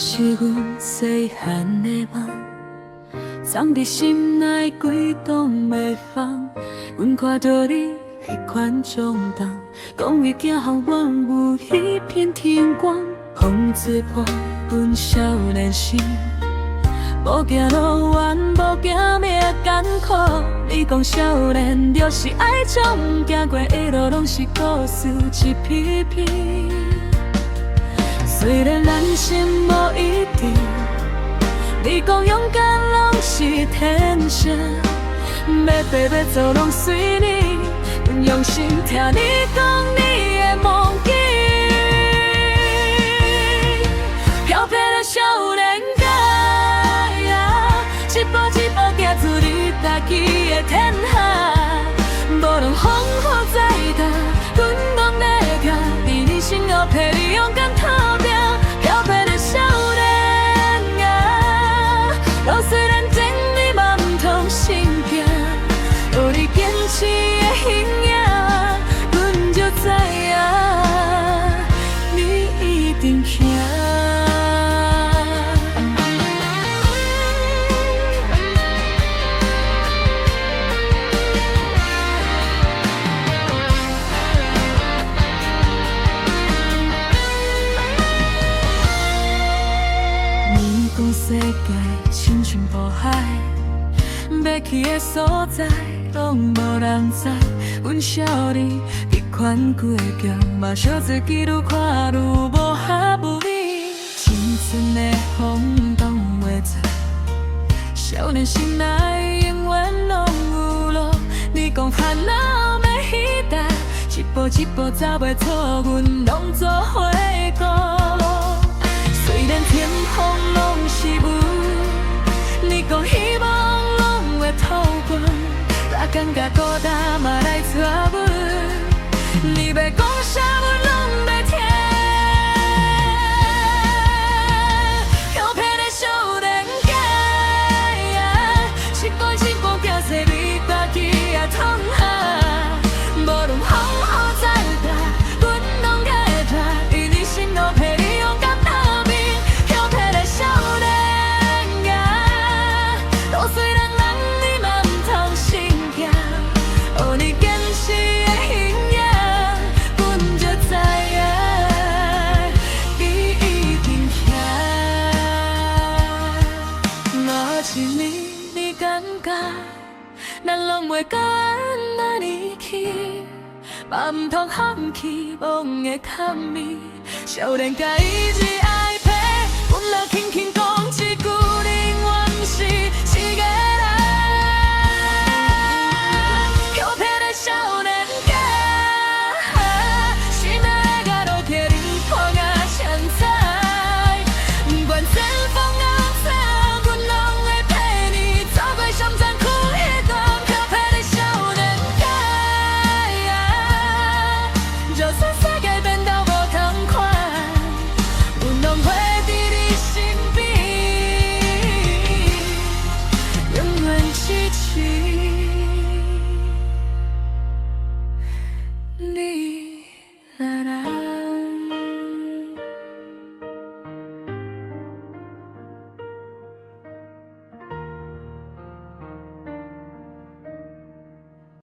是阮細漢的夢，藏佇心內幾冬袂放。阮看著你彼款衝動，講伊行予阮有彼片天光。風吹破阮少年心，無驚路遠，無驚命艱苦。你講少年就是愛衝，行過的路攏是故事一篇篇。雖然人生無一定，你講勇敢攏是天性，欲爬欲做攏隨你，阮用心聽你講你的夢境。飄泊的少年仔，一步一步行出你家己的天下。無論風雨再大，阮攏會徛佇你身後，陪你勇敢打拼。飄泊的少年仔，路雖然長，你嘛毋通心驚，有你堅持的形影，阮就知影你一定贏。你講世界親像大海，欲去的所在攏無人知。阮少年彼款倔強，嘛小做記愈看愈無合味。青春的風擋袂住，少年心內永遠攏有路。你講煩惱欲彼搭，一步一步走袂錯，阮攏做伙過。雖然天空攏是霧，你講希望攏會透光。若感覺孤單嘛來帶阮，你欲講啥阮攏欲聽。飄泊的少年仔，一步一步行做你家己的創下。無論風雨再大，阮攏會徛佇你身後，陪你勇敢打拼。飄泊的少年仔，路雖然難，你嘛毋通心驚，有你堅持的形影，阮就知影你一定贏。若一暝你感覺咱攏袂閣按呢去，嘛毋通放棄夢的空暝。少年家一直愛